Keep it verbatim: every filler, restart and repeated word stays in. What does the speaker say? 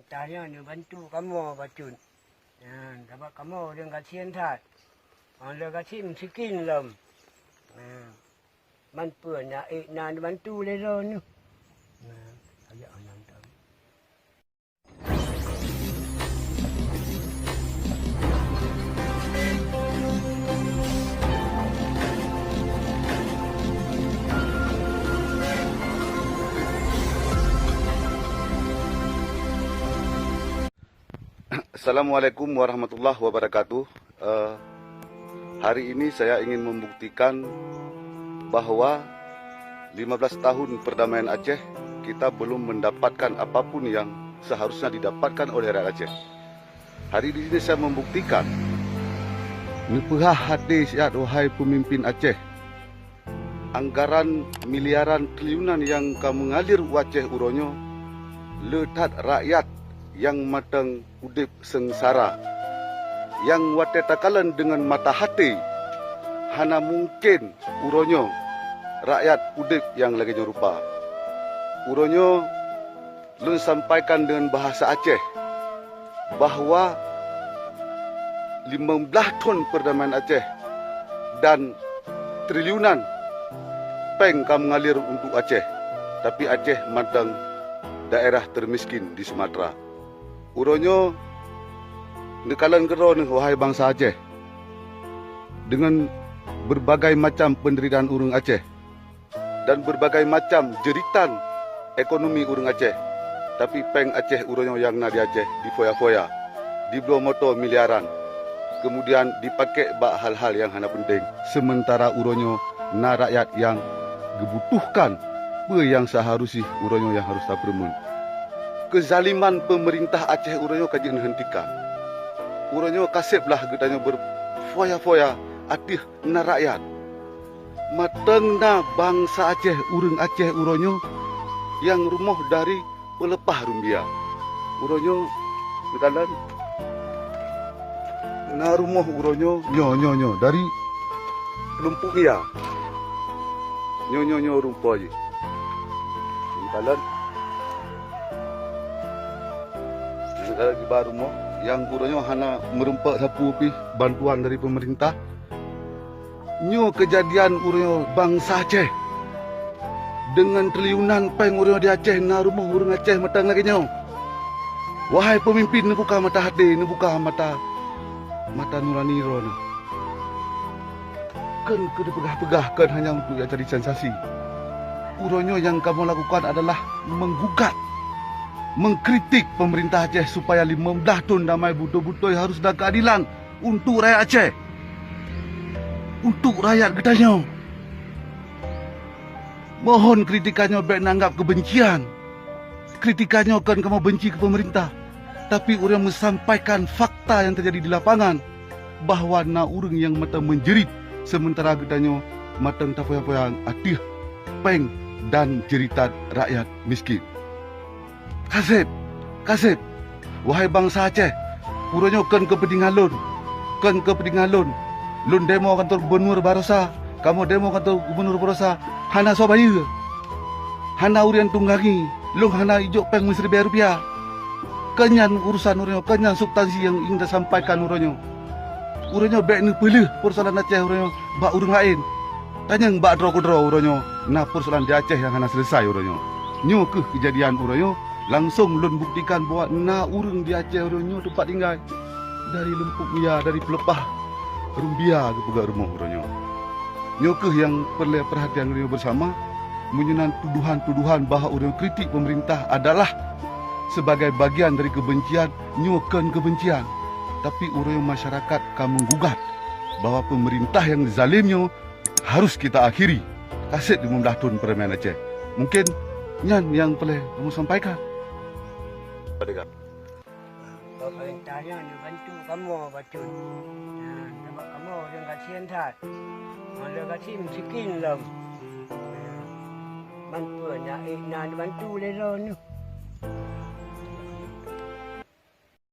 Tanyoe neubantu kamoe bacut. Nyan, sabab kamoe ureuëng gasien that. Ureuëng gasien meusiken lom. Nyan, man peue na ék na neubantu lé droeneuh. Nyan, ayah nyan tan. Assalamualaikum warahmatullahi wabarakatuh. Eh, hari ini saya ingin membuktikan bahwa lima belas tahun perdamaian Aceh, kita belum mendapatkan apapun yang seharusnya didapatkan oleh rakyat Aceh. Hari ini saya membuktikan neupeuhah até siat, wahai peumimpin Aceh. Anggaran miliaran triliunan nyang ka meungalir u Aceh uroe nyoe, le that rakyat nyang mantong udeb seungsara. Nyang watée takalon deungon mata até, hana mungken uroe nyoe rakyat udeb nyang lagée nyoe rupa. Uroe nyoe lôn sampaikan deungon bahasa Aceh bahwa limong blaih thon perdamaian Aceh dan triliunan péng ka meungalir untuk Aceh, tapi Aceh mantong daerah termiskin di Sumatera. Uroe nyoe neukalon keudroe neuh, wahai bansa Aceh, deungon berbagai macam penderitaan ureuëng Aceh dan berbagai macam jeritan ekonomi ureuëng Aceh. Tapi péng Aceh uroe nyoe nyang na di Aceh difoya-foya, dibloe moto miliaran, kemudian dipakék bak hal-hal nyang hana penting. Sementara uroe nyoe na rakyat nyang geubutuhkan peue nyang seharus jih uroe nyoe nyang harus tapeureumeun. Keuzaliman peumeurintah Aceh uroe nyoe ka jeuet neuheuntikan. Uroe nyoe ka seb lah geutanyoe berfoya-foya ateueh na rakyat. Mantong na bansa Aceh, ureuëng Aceh uroe nyoe nyang rumoh dari peuleupah rumbia. Uroe nyoe neukalon na rumoh uroe nyoe, nyoe, nyoe, nyoe, dari lumpuk mia. Nyoe, nyoe, nyoe rumoh jih. Neukalon, neukalon kiban rumoh nyang uroe nyoe hana meurumpok sapeue pih bantuan dari peumeurintah. Nyoe keujadian uroe nyoe bansa Aceh. Deungon triliunan péng uroe nyoe di Aceh na rumoh ureuëng Aceh mantong lagée nyoe. Wahai peumimpin, neubuka mata até, neubuka mata, mata nurani droeneuh. Kon keu neupeugah-peugah, kon hanya untuk jak cari sensasi. Uroe nyoe nyang kamoe lakukan adalah menggugat, mengkritik peumeurintah Aceh supaya limong blaih thon damai beutôi-beutôi harus na keuadilan untuk rakyat Aceh, untuk rakyat geutanyoe. Mohon kritikan nyoe bék neuanggab keubencian. Kritikan nyoe kon kamoe benci keu peumeurintah, tapi ureuëng meusampaikan fakta nyang teujadi di lapangan, bahwa na ureuëng nyang mantong meujerit, seumeuntara geutanyoe mantong tafoya-foya ateueh péng dan jeuritan rakyat miskin. Ka seb, ka seb, wahai bansa Aceh, uroe nyoe kon keupeuntengan lôn, kon keupeuntengan lôn. Lôn demo kantor gubunur baroesa, kamoe demo kantor gubunur baroesa, hana soe bayeue. Hana ureuëng tunggangi, lôn hana ijok péng meusiribèe rupiah. Kon nyan urusan uroe nyoe, kon nyan substansi nyang ingin tasampaikan uroe nyoe. Uroe nyoe bék neupeuleueh peusoalan Aceh uroe nyoe bak ureuëng laén. Tanyong bak droe keudroe uroe nyoe na peusoalan di Aceh nyang hana seuleusoe uroe nyoe. Nyoe kheueh keujadian uroe nyoe, langsong lôn buktikan bahwa na ureuëng di Aceh uroe nyoe teumpat tinggai. Dari lumpuk mia, dari peuleupah rumbia geupeugah rumoh uroe nyoe. Nyoe kheueh nyang peureulée peurhatian geutanyoe beusama, meunyoe na tuduhan-tuduhan bahwa ureuëng kritik peumeurintah adalah sebagai bagian dari keubencian, nyoe kon keubencian, tapi ureuëng masyarakat ka meugugat bahwa peumeurintah nyang zalim nyoe harus kita akhiri. Ka seb limong blaih thon peureumaian Aceh. Mungkin nyan nyang peureulée kamoe sampaikan. Pemerintah nyan neubantu kamoe bacut. Nah, sabab kamoe ureuëng gasien that. Ureuëng gasien meusiken lom. Nah, man peue na ék na neubantu lé droeneuh.